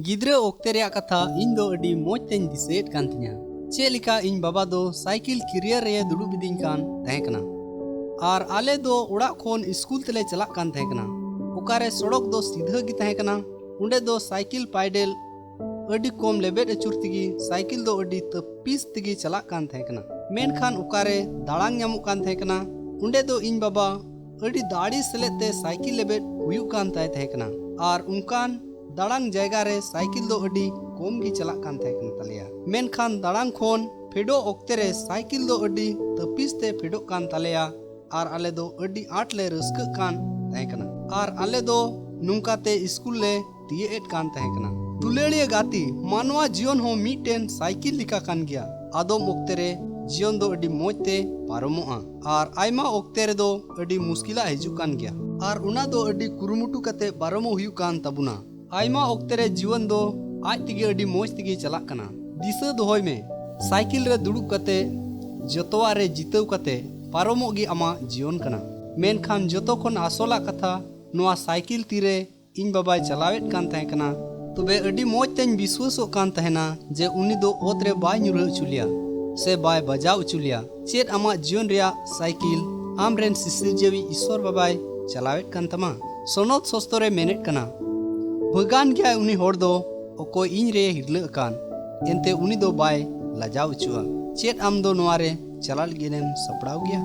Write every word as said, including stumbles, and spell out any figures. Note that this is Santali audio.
ᱜᱤᱫᱽᱨᱟᱹ ᱚᱠᱛᱮ ᱨᱮᱭᱟᱜ ᱠᱟᱛᱷᱟ ᱤᱧ ᱫᱚ ᱟᱹᱰᱤ ᱢᱚᱡᱽ ᱛᱮᱧ ᱫᱤᱥᱟᱹᱭᱮᱫ ᱠᱟᱱ ᱛᱤᱧᱟ᱾ ᱪᱮᱫ ᱞᱮᱠᱟ ᱤᱧ ᱵᱟᱵᱟ ᱫᱚ ᱥᱟᱭᱠᱮᱞ ᱠᱮᱨᱤᱭᱟᱨ ᱨᱮ ᱫᱩᱲᱩᱵ ᱤᱫᱤᱧ ᱠᱟᱱ ᱛᱟᱦᱮᱸ ᱠᱟᱱᱟ, ᱟᱨ ᱟᱞᱮ ᱫᱚ ᱚᱲᱟᱜ ᱠᱷᱚᱱ ᱥᱠᱩᱞ ᱛᱮᱞᱮ ᱪᱟᱞᱟᱜ ᱠᱟᱱ ᱛᱟᱦᱮᱸ ᱠᱟᱱᱟ᱾ ᱚᱠᱟᱨᱮ ᱥᱚᱲᱚᱠ ᱫᱚ ᱥᱤᱫᱷᱟᱹ ᱜᱮ ᱛᱟᱦᱮᱸ ᱠᱟᱱᱟ, ᱚᱸᱰᱮ ᱫᱚ ᱥᱟᱭᱠᱮᱞ ᱯᱟᱭᱰᱮᱞ ᱟᱹᱰᱤ ᱠᱚᱢ ᱞᱮᱵᱮᱫ ᱟᱹᱪᱩᱨ ᱛᱮᱜᱮ ᱥᱟᱭᱠᱮᱞ ᱫᱚ ᱟᱹᱰᱤ ᱛᱟᱹᱯᱤᱥ ᱛᱮᱜᱮ ᱪᱟᱞᱟᱜ ᱠᱟᱱ ᱛᱟᱦᱮᱸ ᱠᱟᱱᱟ᱾ ᱢᱮᱱᱠᱷᱟᱱ ᱚᱠᱟᱨᱮ ᱫᱟᱲᱟᱝ ᱧᱟᱢᱚᱜ ᱠᱟᱱ ᱛᱟᱦᱮᱸ ᱠᱟᱱᱟ, ᱚᱸᱰᱮ ᱫᱚ ᱤᱧ ᱵᱟᱵᱟ ᱟᱹᱰᱤ ᱫᱟᱲᱮ ᱥᱮᱞᱮᱫ ᱛᱮ ᱥᱟᱭᱠᱮᱞ ᱞᱮᱵᱮᱫ ᱦᱩᱭᱩᱜ ᱠᱟᱱ ᱛᱟᱭ ᱛᱟᱦᱮᱸ ᱠᱟᱱᱟ᱾ ᱟᱨ ᱚᱱᱠᱟᱱ ᱫᱟᱲᱟᱝ ᱡᱟᱭᱜᱟ ᱨᱮ ᱥᱟᱭᱠᱮᱞ ᱫᱚ ᱟᱹᱰᱤ ᱠᱚᱢ ᱜᱮ ᱪᱟᱞᱟᱜ ᱠᱟᱱ ᱛᱟᱦᱮᱸ ᱠᱟᱱ ᱛᱟᱞᱮᱭᱟ᱾ ᱢᱮᱱᱠᱷᱟᱱ ᱫᱟᱲᱟᱝ ᱠᱷᱚᱱ ᱯᱷᱮᱰᱚᱜ ᱚᱠᱛᱮ ᱨᱮ ᱥᱟᱭᱠᱮᱞ ᱫᱚ ᱟᱹᱰᱤ ᱛᱟᱹᱯᱤᱥ ᱛᱮ ᱯᱷᱮᱰᱚᱜ ᱠᱟᱱ ᱛᱟᱞᱮᱭᱟ᱾ ᱟᱨ ᱟᱞᱮ ᱫᱚ ᱟᱹᱰᱤ ᱟᱸᱴ ᱞᱮ ᱨᱟᱹᱥᱠᱟᱹᱜ ᱠᱟᱱ ᱛᱟᱦᱮᱸ ᱠᱟᱱᱟ᱾ ᱟᱨ ᱟᱞᱮ ᱫᱚ ᱱᱚᱝᱠᱟᱛᱮ ᱥᱠᱩᱞ ᱞᱮ ᱛᱤᱭᱟᱹᱜ ᱮᱫ ᱠᱟᱱ ᱛᱟᱦᱮᱸ ᱠᱟᱱᱟ᱾ ᱫᱩᱞᱟᱹᱲᱤᱭᱟᱹ ᱜᱟᱛᱮ, ᱢᱟᱱᱣᱟ ᱡᱤᱭᱚᱱ ᱦᱚᱸ ᱢᱤᱫᱴᱮᱱ ᱥᱟᱭᱠᱮᱞ ᱞᱮᱠᱟ ᱠᱟᱱ ᱜᱮᱭᱟ᱾ ᱟᱫᱚᱢ ᱚᱠᱛᱮ ᱨᱮ ᱡᱤᱭᱚᱱ ᱫᱚ ᱟᱹᱰᱤ ᱢᱚᱡᱽ ᱛᱮ ᱯᱟᱨᱚᱢᱚᱜᱼᱟ, ᱟᱨ ᱟᱭᱢᱟ ᱚᱠᱛᱮ ᱨᱮᱫᱚ ᱟᱹᱰᱤ ᱢᱩᱥᱠᱤᱞᱟᱜ ᱦᱤᱡᱩᱜ ᱠᱟᱱ ᱜᱮᱭᱟ᱾ ᱟᱨ ᱚᱱᱟ ᱫᱚ ᱟᱹᱰᱤ ᱠᱩᱨᱩᱢᱩᱴᱩ ᱠᱟᱛᱮ ᱯᱟᱨᱚᱢᱚᱜ ᱦᱩᱭᱩᱜ ᱠᱟᱱ ᱛᱟᱵᱚᱱᱟ᱾ ᱟᱭᱢᱟ ᱚᱠᱛᱮ ᱨᱮ ᱡᱤᱭᱚᱱ ᱫᱚ ᱟᱡ ᱛᱮᱜᱮ ᱟᱹᱰᱤ ᱢᱚᱡᱽ ᱛᱮᱜᱮ ᱪᱟᱞᱟᱜ ᱠᱟᱱᱟ᱾ ᱫᱤᱥᱟᱹ ᱫᱚᱦᱚᱭ ᱢᱮ, ᱥᱟᱭᱠᱮᱞ ᱨᱮ ᱫᱩᱲᱩᱵ ᱠᱟᱛᱮ ᱡᱚᱛᱚᱣᱟᱜ ᱨᱮ ᱡᱤᱛᱟᱹᱣ ᱠᱟᱛᱮ ᱯᱟᱨᱚᱢᱚᱜ ᱜᱮ ᱟᱢᱟᱜ ᱡᱤᱭᱚᱱ ᱠᱟᱱᱟ᱾ ᱢᱮᱱᱠᱷᱟᱱ ᱡᱚᱛᱚ ᱠᱷᱚᱱ ᱟᱥᱚᱞᱟᱜ ᱠᱟᱛᱷᱟ, ᱱᱚᱣᱟ ᱥᱟᱭᱠᱮᱞ ᱛᱤᱨᱮ ᱤᱧ ᱵᱟᱵᱟᱭ ᱪᱟᱞᱟᱣᱮᱫ ᱠᱟᱱ ᱛᱟᱦᱮᱸ ᱠᱟᱱᱟ, ᱛᱚᱵᱮ ᱟᱹᱰᱤ ᱢᱚᱡᱽ ᱛᱮᱧ ᱵᱤᱥᱣᱟᱹᱥᱚᱜ ᱠᱟᱱ ᱛᱟᱦᱮᱱᱟ ᱡᱮ ᱩᱱᱤ ᱫᱚ ᱚᱛ ᱨᱮ ᱵᱟᱭ ᱧᱩᱨᱦᱟᱹ ᱦᱚᱪᱚ ᱞᱮᱭᱟ ᱥᱮ ᱵᱟᱭ ᱵᱟᱡᱟᱣ ᱦᱚᱪᱚ ᱞᱮᱭᱟ᱾ ᱪᱮᱫ ᱟᱢᱟᱜ ᱡᱤᱭᱚᱱ ᱨᱮᱭᱟᱜ ᱥᱟᱭᱠᱮᱞ ᱟᱢᱨᱮᱱ ᱥᱤᱥᱤᱨᱡᱟᱹᱣᱤᱡ ᱤᱥᱥᱚᱨ ᱵᱟᱵᱟᱭ ᱪᱟᱞᱟᱣᱮᱫ ᱠᱟᱱ ᱛᱟᱢᱟ? ᱥᱚᱱᱚᱛ ᱥᱚᱥᱛᱚᱨᱮ ᱢᱮᱱᱮᱫ ᱠᱟᱱᱟ, ᱵᱷᱟᱹᱜᱟᱱ ᱜᱮᱭᱟᱭ ᱩᱱᱤ ᱦᱚᱲ ᱫᱚ, ᱚᱠᱚᱭ ᱤᱧ ᱨᱮ ᱦᱤᱨᱞᱟᱹ ᱟᱠᱟᱱ, ᱮᱱᱛᱮ ᱩᱱᱤ ᱫᱚ ᱵᱟᱭ ᱞᱟᱡᱟᱣ ᱦᱚᱪᱚᱜᱼᱟ᱾ ᱪᱮᱫ ᱟᱢ ᱫᱚ ᱱᱚᱣᱟ ᱨᱮ ᱪᱟᱞᱟᱜ ᱞᱟᱹᱜᱤᱫ ᱮᱢ ᱥᱟᱯᱲᱟᱣ ᱜᱮᱭᱟ?